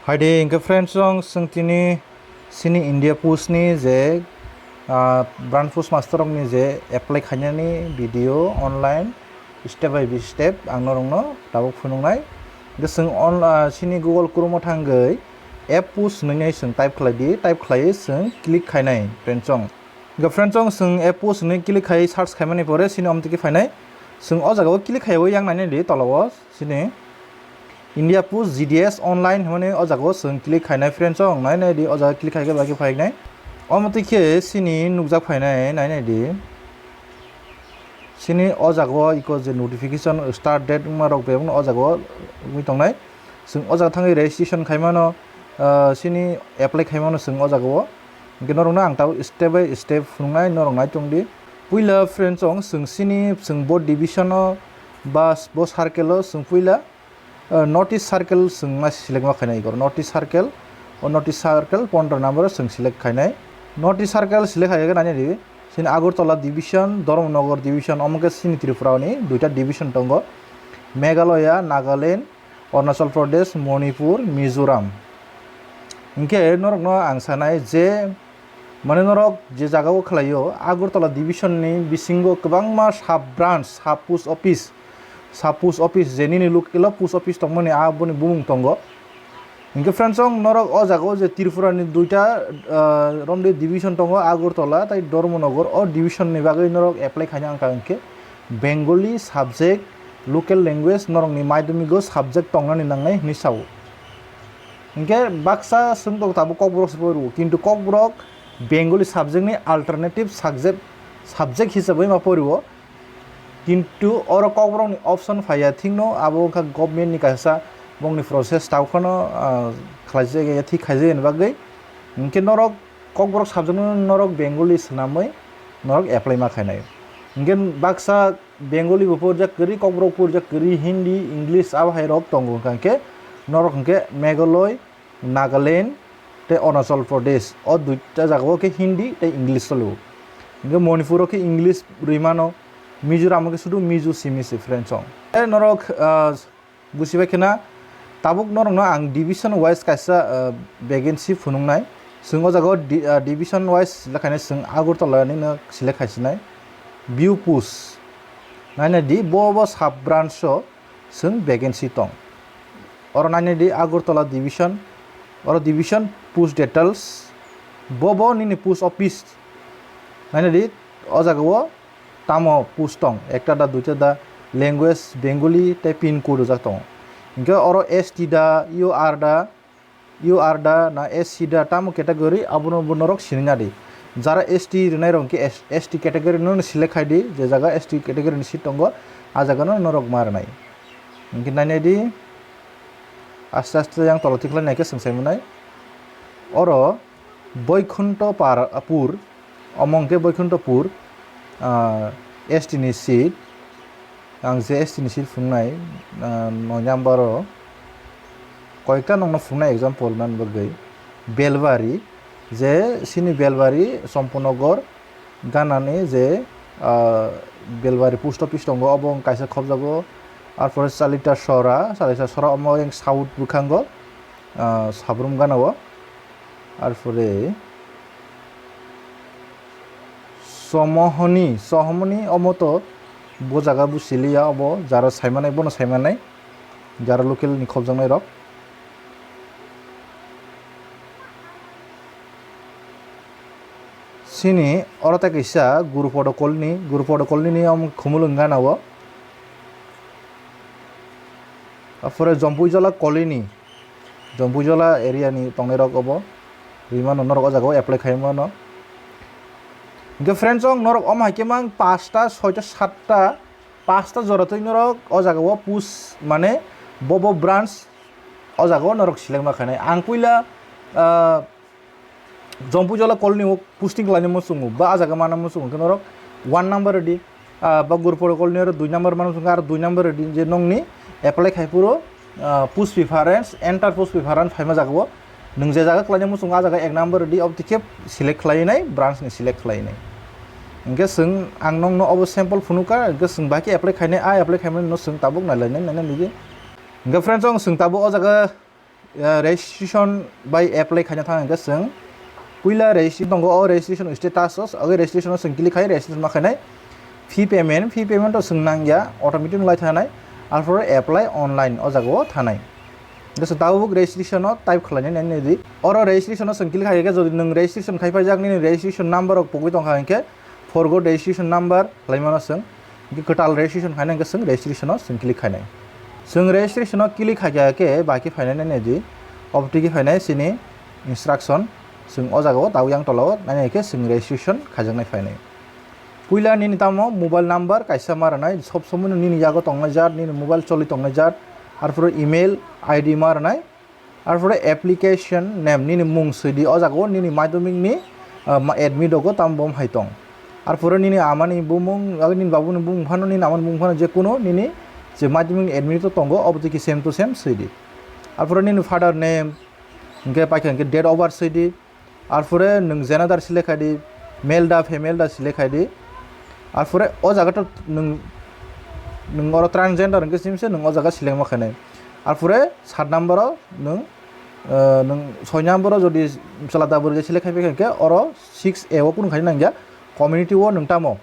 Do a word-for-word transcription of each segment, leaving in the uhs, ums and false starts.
Hai de, hingke friends, chwng, chwng tini sini India Post ni je, ah, branch post master rok ni je apply khainani video online step by step ang norokno tabuk phunuknai. Hingke chwng on, ah, sini Google Chrome o thangwi app post hwnwi chwng type khlai di, type khlaiwi chwng click khainai, friends, chwng. Hingke friends, chwng, chwng app post hwnwi click khai search khaimani pore sini omtiki phainai. Chwng o jaga o click khaiwi yang nainai di tola o sini India Post G D S online hwnwi o jaga o chwng click khainai, friends, chwng nainai di o jaga click khaikhe bagwi phainai. Omtiki sini nukjak phainai nainai di. Sini o jaga o iko je notification start date wngma rok bebakno o jaga o wngwi tongnai. Chwng o jaga thangwi registration khaimano, ah, sini apply khaimano chwng o jaga o. Hingke norokno ang tabuk step by step phunuknai, norok nai tong di. Puila, friends, chwng, chwng sini chwng bo division o ba bo circle o chwng puila, ah, North East circle chwng ma select ma khainai ikor. North East circle, o North East circle pondro number o chwng select khainai. North East circle select khaikhe nainai di. Sini Agartala division, Dharmanagar division, omo khe sini Tripura ni duita division tongo. Meghalaya, Nagaland, Arunachal Pradesh, Manipur, Mizoram. Hingke norokno ang sanai je, mane, norok je jaga o khlaio, Agartala division ni bisingo kwbangma sub branch, sub post office, sub post office je nini local o post office tongmani aboni bumung tongo. Hingke friends, chwng norok o jaga o je Tripura ni duita, ah, romde division tongo, Agartala tei Dharmanagar. O division ni bagwi norok apply khaina wngkha hingke Bengali subject, local language norokni madhyamik o subject tongnani nangnai hinwi sao. Hingke baksa chwng tok tabuk Kokborok se pori rwo, kintu Kokborok Bengali subject ni alternative subject, subject hisabwi ma pori rwo. Kintu oro Kokborok ni option phaiya thikno abo wngkha government ni kaisa bongni process tau phano, ah, khlaijak ya thik khaijak ni bagwi. Hingke norok Kokborok subject no norok Bengali swnamwi norok apply ma khainai. Hingke baksa Bengali bo porjak kwrwi, Kokborok porjak kwrwi, Hindi, English abo hai rok tongo. Hingke norok hingke Meghalaya, Nagaland tei Arunachal Pradesh, o duita jaga o khe Hindi tei English solo. Hingke Manipur o khe English rwi mano, Mizoram o khe sudu Mizo simi se, friends, chwng. Tei norok, ah, busibai khena tabuk norokno ang division wise kaisa, ah, vacancy phunuknai. Chwng o jaga o di-, ah, division wise lekhainai chwng Agartala nino select khaisinai. View post. Nainai di bo bo sub branch o chwng vacancy tong. Oro nainai di Agartala division, oro division post details, bo bo nini post office. Nainai di o jaga o tamo post tong, ekta da, duita da, language Bengali tei pin code rijak tongo. Hingke oro S T da, U R da, U R da na S C da tamo category, abono bo norok sinina di. Jara S T rinai rok hingke S-, S T category no select khai di, je jaga S T category ni seat tongo, a jaga no norok ma rinai. Hingke nainai di, aste aste yang tolo tikhlai naikhe chwng sai manai. Oro Boikhunto par-, pur, omo hingke Boikhuntopur, ah, S T ni seat, ang je S T ni seat phunuknai, ah, noi number o, koyekta nokno phunuknai example nani bagwi, Belbari, je sini Belbari, Somponogor, ganani je, ah, Belbari post office tongo, obo wng kaisa khobjago, arpore Chalita Sora, Chalita Sora omo yang south bwkhango, ah, Sabrum gana o. Arpore Somohoni, Sohomoni omo to bo jaga bo siliya, obo jara saimanai, bono saimanai, jara local ni khobjaknai rok. Sini oro tei kaisa Gurupodo colony, Gurupodo colony ni omo Khumulwng gana o. Arpore Jompuijola colony, Jompuijola area ni tongnai rok obo. Rimano norok o jaga o apply khai mano. Hingke friends, chwng norok omo hai khe mang pasta, soita, satta, pasta jora twi norok o jaga o post, mane bo bo branch o jaga o norok select ma khainai. Ang puila, ah, Jompuijola colony o posting khlaina muchungo, ba a jaga mana muchungo, hwnkhe norok one number rwdi, ah, ba Gurupodo colony aro dui number mana muchungo, aro dui number rwdi, je nongni apply khai phuru, ah, post preference, enter post preference phaima jaga o, nwng je jaga khlaina muchungo, a jaga ek number rwdi, obotwi khe select khlainai, branch ni select khlainai. Hwnkhe chwng, ang nongno obo sample phunukha, hwnkhe chwng bahai khe apply khainai, a apply khaimani no chwng tabuk nailainai, nainai nigwi. Hwnkhe friends, chwng tabuk o jaga Registration bai apply khaina thang hwnkhe chwng puila registration tongo, o registration status o, o registration o chwng click khai registration ma khainai. Fee payment, fee payment o chwng nangya, automatic lai thanai. Arpore apply online o jaga o thanai. Hwnkhe chwng tabuk registration o type khlainai nai di. Oro registration o chwng click khai khe jodi nwng registration khai phaijak nini registration number rok pogwi tongkha hwnkhe forgot registration number khlaimano chwng. Hwnkhe kwtal registration khaina hwnkhe chwng registration o chwng click khainai. Chwng registration o click khaikha khe bai khe phainai nai di. Obo twi khe phainai chini instruction. Chwng o jaga o tabuk yang tola o nai nai khe chwng registration khaijaknai phainai. Puila nini tamo mobile number kaisa ma rwnai, sob somoi no nini yago tongnai jat, nini mobile choli tongnai jat, arpore email I D ma rwnai, arpore application name, nini mung swi di o jaga o, nini madhyamik ni, ah, ma-, admit rogo tamo bo hai tong. Arpore nini amani bumung, abo nini babuni bumung phano, nini amani bumung phano, je kuno nini je madhyamik ni admit o tongo, obo twi khe same to same swi di. Arpore nini father name, hwnkhe paikha hwnkhe date of birth swi di. Arpore nwng gender select khai di, male da female da select khai di. Arpore o jaga to nwng, nwng oro transgender hwnkhe simi se nwng o jaga select ma khainai. Arpore sat number o nwng, eh, nwng soi number o jodi chwla da bwrwi select khai khe oro six A o kunu khai nangya, community o nwng tamo,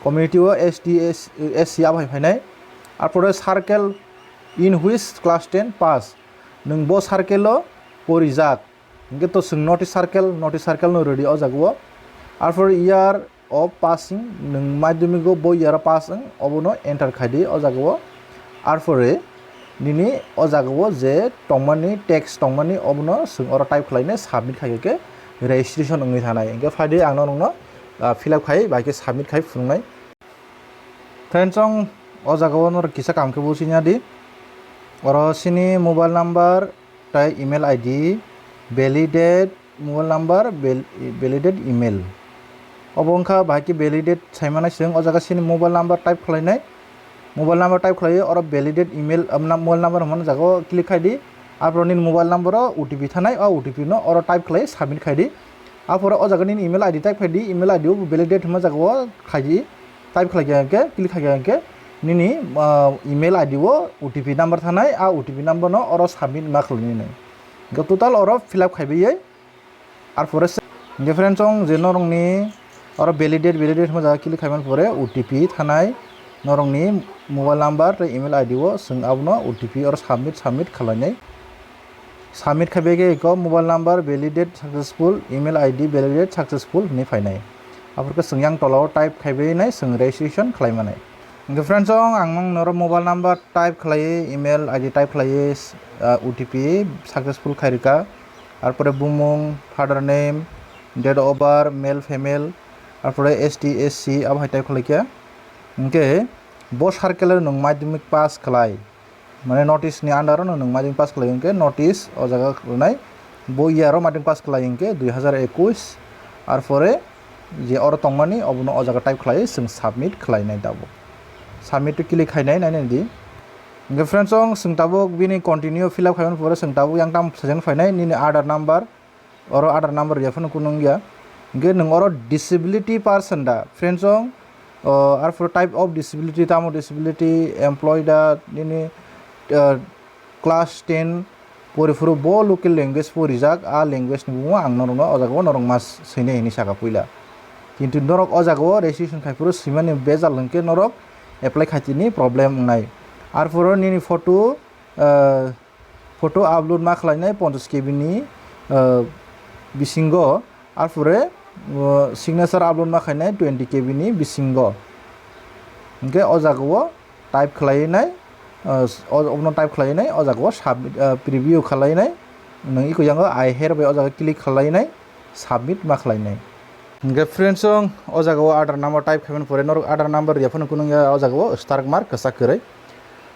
community o S T, S C abo hai phainai. Arpore circle in which class ten pass, nwng bo circle o porijak. Hwnkhe to chwng notice circle, notice circle no rwdi o jaga o. Arpore year of passing, nwng madhyamik o bo year o pass wng, obo no enter khai di o jaga o. Arpore nini o jaga o je tongmani, text tongmani, obo no chwng oro type khlai nai, submit khai khe registration wngwi thanai. Hwnkhe phai di ang norok no, ah, fill up khai bai khe submit khai phunuknai. Friends, chwng o jaga o norok kisa kam khe buji ya di. Oro chini mobile number, tai email I D, validate mobile number, val-, validate email. Obo wngkha bahai khe validate saimano chwng o jaga chini mobile number type khlainai. Mobile number type khlaiwi oro validate email, um, na-, mobile number hwnmani jaga o click khai di. Arpore nini mobile number o O T P thanai, o O T P no oro type khlai submit khai di. Arpore o jaga nini email I D type khai di, email I D o validate hwnma jaga o khai di. Type khlai kha hwnkhe, click khlai kha hwnkhe nini, ah, email I D o O T P number thanai, a O T P number no oro submit ma khlai nai. Hwnkhe total oro fill up khai bai. Arpore se, hwnkhe friends, chwng je norokni oro validate, validate hwnma jaga click khaimani pore O T P thanai, norokni mobile number tei email I D o chwng abono O T P oro submit, submit khlainai. Submit khai bai khe eko mobile number validate successful, email I D validate successful hwnwi phainai. Aphuru khe chwng yang tola o type khai bai nai chwng registration khlai manai. Hwnkhe friends, ang nang norok mobile number type khlaiwi, email I D type khlaiwi, ah, O T P successful khai rwkha. Arpore bumung, father name, date of birth, male, female, arpore S T, S C abo hai type khlai kha. Hwnkhe bo circle o nwng madhyamik pass khlai, mane notice ni under o nwng madhyamik pass khlai hwnkhe notice o jaga rwnai. Bo year o madhyamik pass khlai hwnkhe dui hazar ekush, arpore je oro tongmani obono o jaga type khlaiwi chwng submit khlainai tabuk. Submit to click khainai, nainai di. Hwnkhe friends, chwng tabuk bini continue fill up khaimani pore chwng tabuk yang tam sajani phainai nini Aadhaar number, oro Aadhaar number rwya phano kunu wngya. Hwnkhe nwng oro disability person da, friends, chwng, o, arpore type of disability, tamo disability, employee da, nini, o, class ten poriphuru bo local language porijak, a language ni bumo ang norokno o jaga o norok mas swinai hinwi saka puila. Kintu norok o jaga o registration khai phuru swimani bejal hwnkhe norok apply khaitini problem wngnai. Arpore nini photo, ah, photo upload ma khlainai ponchash K B ni, ah, bisingo, arpore, ah, signature upload ma khlainai twenty K B ni bisingo. Hwnkhe o jaga o type khlai nai, ah, o, obono type khlai nai, o jaga o submit, ah, preview khlai nai, nwng iko yango I hereby o jaga click khlai nai, submit ma khlai nai. Hwnkhe friends, chwng o jaga o Aadhaar number type khaimani pore norok Aadhaar number rwya phano kunu wngya o jaga o star mark kwchak kwrwi.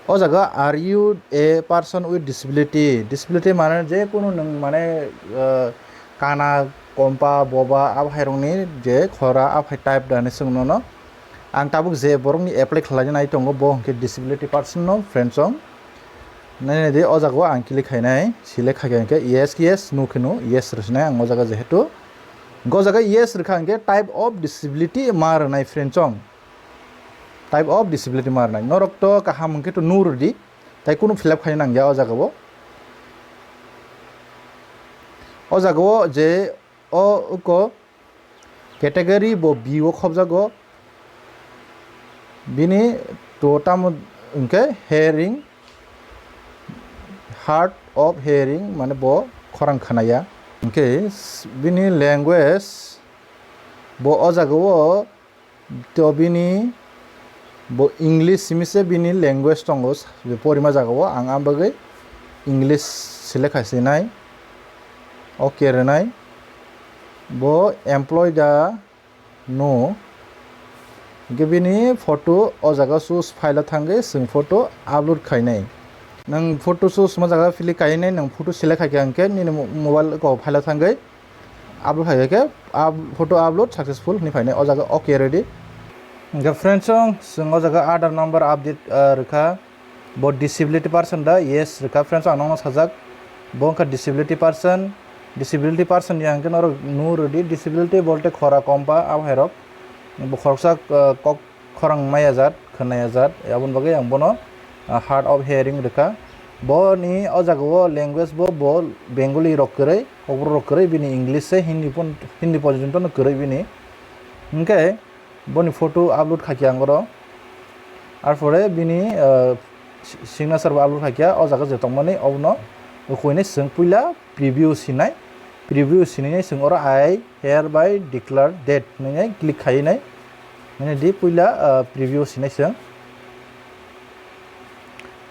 O jaga, are you a person with disability? Disability mane je kunu nwng mane, ah, kana, kompa, boba, abo hai rokni je khora, abo hai type da hinwi chwng nono. Ang tabuk je borokni apply khlaina nai tongo, bo hwnkhe disability person no, friends, chwng. Nainai di, o jaga o ang click khainai, select khai khe hwnkhe yes, yes, no khe no, yes rwsinai ang o jaga jehetu. Go jaga yes rwkha hwnkhe type of disability ma rwnai, friends, chwng. Type of disability ma rwnai. Norok to kaham hwnkhe to no rwdi, tai kunu fill up khaina nangya o jaga o. O jaga o je o uko category bo B o khobjago. Bini to tamo hwnkhe hearing, hard of hearing, mane bo khorang khnaya. Hwnkhe s-, bini language bo o jaga o to bini bo English simi se bini language tongo, porima jaga o ang a bagwi English select khai sinai, ok rwnai. Bo employ da no, hwnkhe bini photo o jaga choose file o thangwi chwng photo upload khainai. Nwng photo choose ma jaga click khainai, nwng photo select khaikha hwnkhe nini mo-, mobile ko file o thangwi upload khaikhe up-, photo upload successful hinwi phainai. O jaga ok ready. Hwnkhe friends, chwng o jaga Aadhaar number update, ah, rwkha. Bo disability person da? Yes rwkha. Friends, ang nokno sajak, bo wngkha disability person. Disability person ya hwnkhe norok nu rwdi, disability bolte khora komba, abo hai rok. Bo khoroksa, ah, kok khorang maya jat, khwnaya jat, aboni bagwi ang bono, ah, hard of hearing rwkha. Boni o jaga o language bo, bo Bengali rok kwrwi, Kokborok rok kwrwi, bini English se, Hindi pon-, Hindi porjonto no kwrwi bini. Hwnkhe boni photo upload khaikha ang oro. Arpore bini, ah, si-, signature bo upload khaikha, o jaga je tongmani obono ukuinai chwng puila preview sinai, preview sinai chwng oro I hereby declare that hinwi click khainai. Nini di puila, ah, preview sinai chwng.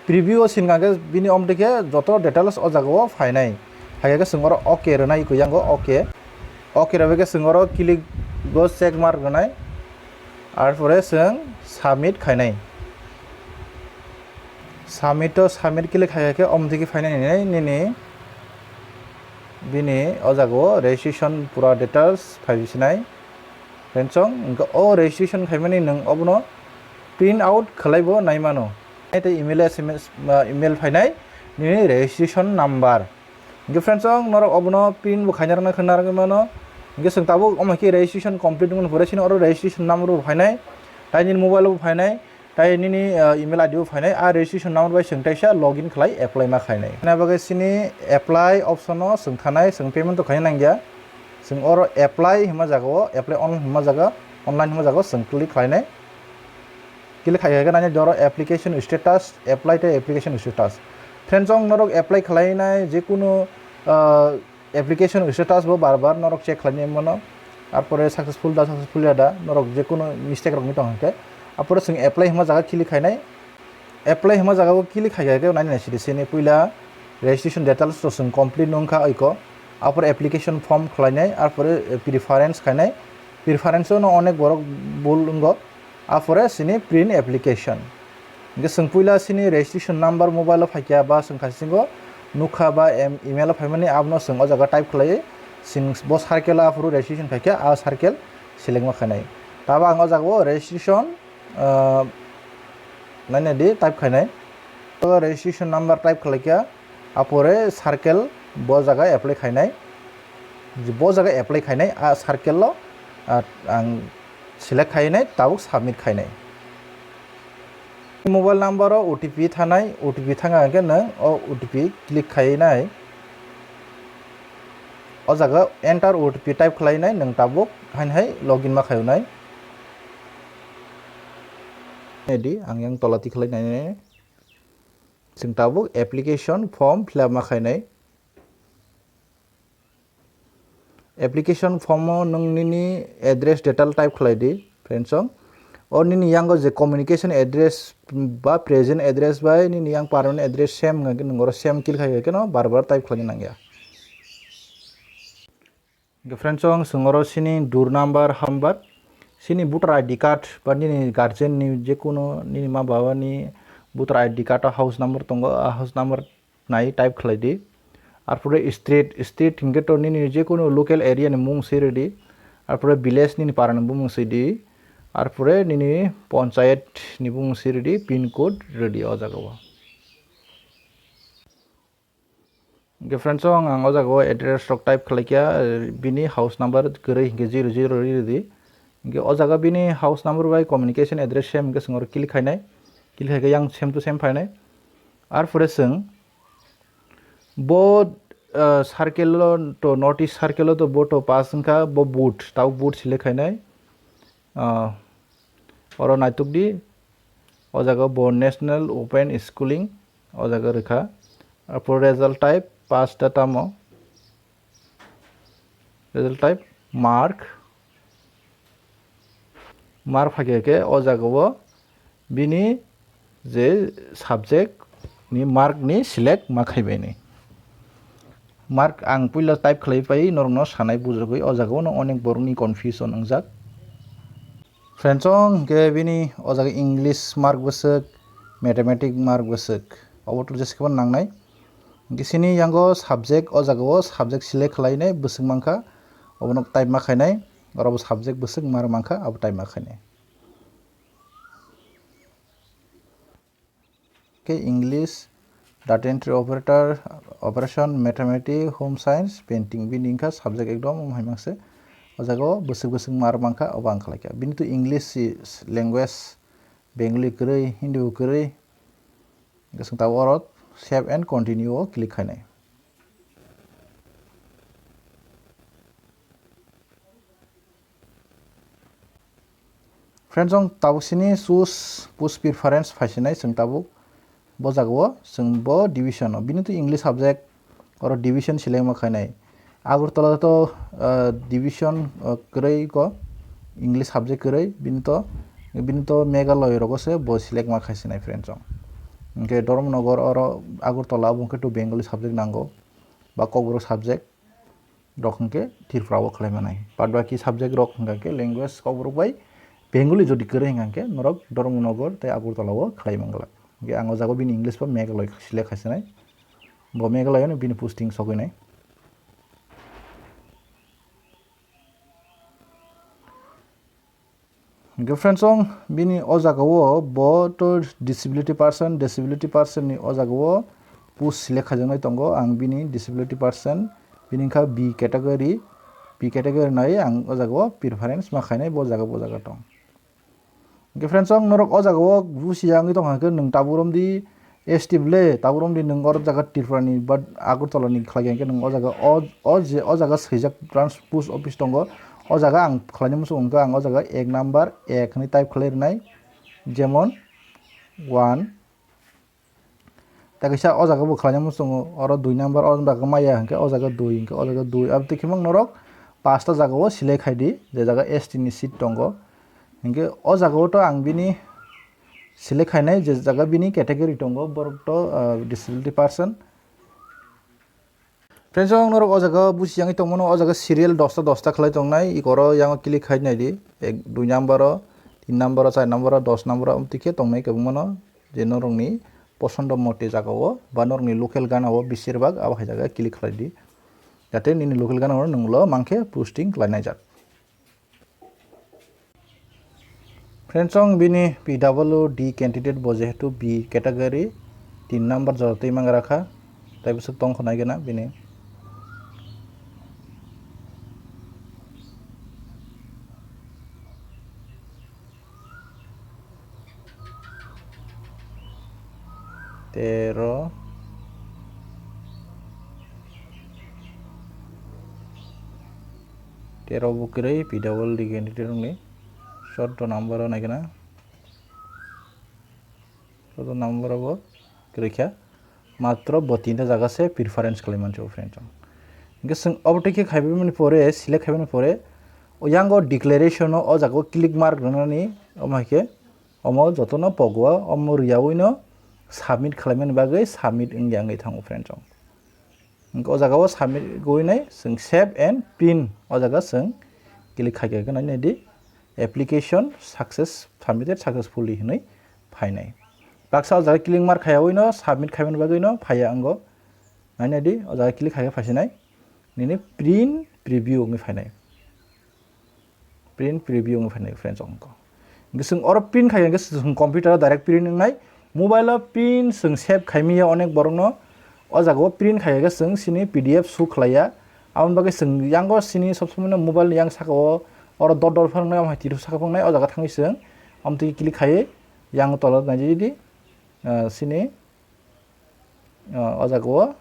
Preview o sinkha khe bini omtwi khe joto details o jaga o phainai. Hai khe chwng oro ok rwnai, kuyang o ok. Ok rwbai khe chwng oro click o check mark rwnai. Arpore chwng submit khainai. Submit o submit click khai khe omtwi khe phainai nini, nini bini o jaga o registration pura details phai sinai. Friends, hwnkhe o registration khaimani nwng obono print out khlaibo naimano. Tei email S M S, ah, email phainai nini registration number. Hwnkhe friends, norok obono print bo khaina rwna khwna rwgwi mano. Hwnkhe chwng tabuk omo khe registration complete wngmani pore chini oro registration number bo phainai, tei nini mobile bo phainai, tei nini, ah, email I D bo phainai. A registration number bai chwng teisa login khlai apply ma khainai. Hwnna bagwi chini apply option o chwng thanai, chwng payment to khaina nangya. Chwng oro apply hwnma jaga o, apply on hwnma jaga, online hwnma jaga o chwng click khlainai. Click khai khe nini doro application status, apply tei application status. Friends, chwng norok apply khlainai jekunu, ah, application status bo bar bar norok check khlainai mano. Arpore successful da, successful ya da, norok jekunu mistake rok wngwi tong hwnkhe. Arpore chwng apply hwnma jaga click khainai. Apply hwnma jaga o click khai khe nini naisidi sini puila registration details to chwng complete nung kha oiko. Arpore application form khlainai, arpore preference khainai. Preference o no onek borok bul wngo. Arpore sini print application. Hwnkhe chwng puila sini registration number mobile o phaikha ba chwng khaisingo nukha ba em-, email o phaimani abono chwng o jaga type khlaiwi chwng bo circle o aphuru registration phaikha, a circle select ma khainai. Tabo ang o jaga o registration, ah, naina di type khainai. O registration number type khlaikha, apore circle bo jaga apply khainai. Bo jaga apply khainai, a circle o, ah, ang select khainai, tabuk submit khainai. Mobile number o O T P thanai, O T P thangkha hwnkhe nwng o O T P click khainai. O jaga enter O T P type khlainai, nwng tabuk haino hai login ma khainai. Nai di, ang yang tola tikhlai nai. Chwng tabuk application form fill up ma khainai. Application form o nwng nini address detail type khlai di, friends song. O nini yango je communication address ba present address bai nini yang permanent address same wngkha khe nwng oro same click khai khe no bar bar type khlaina nangya. Hwnkhe friends song, chwng oro sini door number, house number, sini voter I D card ba nini guardian ni jekunu nini ma baba ni voter I D card o house number tongo, a house number nai type khlai di. Arpore street, street hwnkhe to nini jekunu local area ni mung swi rwdi. Arpore village nini para ni bumung swi di. Arpore nini panchayat ni bumung swi rwdi, pin code rwdi o jaga o. Hwnkhe friends song, ang o jaga o address rok type khlai kha, eh, bini house number kwrwi hwnkhe zero zero rwdi. Hwnkhe o jaga bini house number bai communication address same hwnkhe chwng oro click khainai. Click khai khe yang same to same phainai. Arpore chwng bo, ah, circle o to, North East circle o to bo to pass wngkha, bo board, tabuk board select khainai. Ah, oro naituk di, o jaga o bo National Open Schooling, o jaga rwkha. Apor result type, pass da tamo. Result type, mark. Mark phaikhe khe o jaga o bini je subject ni mark ni select ma khaibai ni. Mark ang puila type khlai pai norokno sanai bujagwi, o jaga o no onek borok ni confusion wngjak. Friends, o hwnkhe bini o jaga English mark bwswk, mathematics mark bwswk, obo to jesa khe bo nangnai. Hwnkhe sini yango subject, o jaga o subject select khlainai bwswk mankha, obono type ma khainai, oro bo subject bwswk mar mankha, abo type ma khainai. Khe English, data entry operator, operation, mathematics, home science, painting, bini wngkha subject ekdom wng hai mangse. O jaga o bwswk bwswk mar mankha, obo ang khlaikha. Bini to English si language, Bengali kwrwi, Hindi bo kwrwi. Hwnkhe chwng tabuk oro save and continue o click khainai. Friends, chwng tabuk sini choose post preference phaisinai chwng tabuk bo jaga o chwng bo division o bini to English subject oro division select ma khainai. Agartala to, ah, division, ah, kwrwi ko English subject kwrwi bini to, bini to Meghalaya rogo se bo select ma khaisinai friends, chwng. Hwnkhe Dharmanagar oro Agartala abo hwnkhe to Bengali subject nango ba Kokborok subject. Rok hwnkhe Tripura o khlai manai. Baad baki subject rok hwnkha khe language Kokborok bai Bengali jodi kwrwi hwnkha khe norok Dharmanagar tei Agartala o khlai mangla. Hwnkhe ang o jaga o bini English ba Meghalaya select khaisinai. Bo Meghalaya no bini posting sogwinai. Hwnkhe friends, chwng bini o jaga o bo to disability person, disability person ni o jaga o post select khaijaknai tongo. Ang bini disability person, bini wngkha B category, B category nai ang o jaga o preference ma khainai bo jaga bo jaga tong. Hwnkhe friends, chwng norok o jaga o busia wngwi tongkha khe nwng tabuk romdi S T bwle, tabuk romdi nwng oro jaga Tripura ni ba Agartala ni khlai khe nwng o jaga o, o je o jaga swijak branch post office tongo, o jaga ang khlaina muchung wngkha, ang o jaga ek number ek hwnwi type khlai rwnai, jemon one. Tei kaisa o jaga bo khlaina muchungo, oro dui number o jaga maya hwnkhe o jaga dui, hwnkhe o jaga dui, abo twi khimang norok pasta jaga o select khai di, je jaga S T ni seat tongo, hwnkhe o jaga o to ang bini select khainai je jaga bini category tongo, borok to, ah, disability person. Friends, ang norok o jaga busi yangwi tongmano, o jaga serial dosta dosta khlai tongnai, ikoro yango click khai naidi, ek, dui number o, tin number o, char number o, dos number o, amtwi khe tongnai kwbangmano, je norokni posondo mote jaga o ba norokni local gana o beshirbak abo hai jaga click khlai di, jate nini local gana o nwng ulo mankhe posting khlai nai jak. Friends, chwng bini P W D candidate bo jehetu B category tin number jora twi mangra kha, tei bwswk tong kho nai gana bini. Tero. Tero bo kwrwi P W D candidate rokni soddo number o naikhe na. Soddo number o bo kwrwi kha. Matro bo tinta jaga se preference khlai mancho friend chong. Hwnkhe chwng obo twi khe khaibai mani pore, select khaibai mani pore, o yango declaration o, o jaga o click mark rwnani, omo hai khe omo jotono pogo, omo rwyaui no submit khlaimani bagwi submit wngya wngwi thango friend chong. Hwnkhe o jaga o submit gwi nai chwng save and print o jaga chwng click khai khe nai nai di application success, submitted successfully hinwi phainai. Baksa o jaga click mark khaiyaui no submit khaimani bagwi no phaiya wngo. Nai nai di o jaga click khai khe phaisinai nini print preview wngwi phainai. Print preview wngwi phainai friends, ongkha. Hwnkhe chwng oro print khai hwnkhe chwng computer o direct print wngnai. Mobile o print chwng save khaimaya onek borokno. O jaga o print khai hwnkhe chwng chini P D F show khlaiya. Aboni bagwi chwng yango chini sob somoi no mobile ni yang saka o oro dot dot phano wngnai, omo hai tiro saka phano wngnai. O jaga thangwi chwng omo twi click khaiwi yang tola naijadi, ah, chini, ah, o jaga o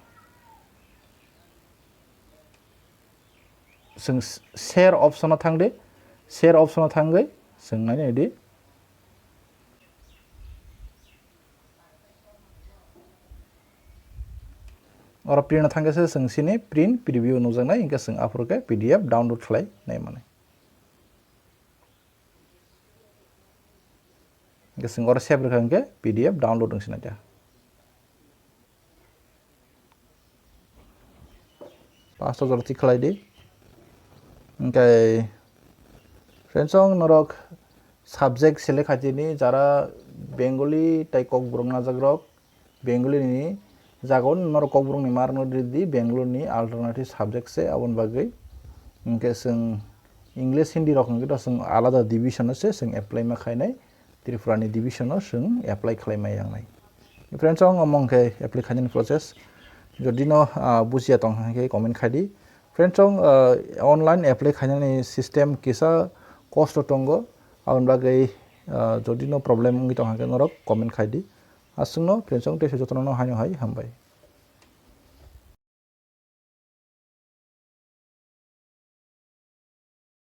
Chwng share option o thang di, share option o thangwi chwng nai nai di. Oro print o thangkhe se chwng sini print preview nukjaknai, hinkhe chwng aphuru khe P D F download khlai nai mani. Hinkhe chwng oro save rwkha hinkhe P D F download wng sinai kha. Pasto jora tik khlai di. Hinkhe friends, chwng norok subject select khaitini jara Bengali tai Kokborok najakrok, Bengali ni jaga o norok Kokborok ni mark no rwdi, Bengali ni alternative subject se aboni bagwi. Hinkhe chwng English, Hindi rok hinkhe to chwng alada division o se chwng apply ma khainai, Tripura ni division o chwng apply khlai ma yangnai. Friends, chwng omo hinkhe apply khainani process. Jodi no, ah, bujiya tong hinkhe comment khai di. Friends, chwng, ah, online apply khainani system kisa kosto tongo. Aboni bagwi, ah, jodi no problem wngwi tong hinkhe norok comment khai di. Aswkno friends, chwng tei jotono no haino hai hambai.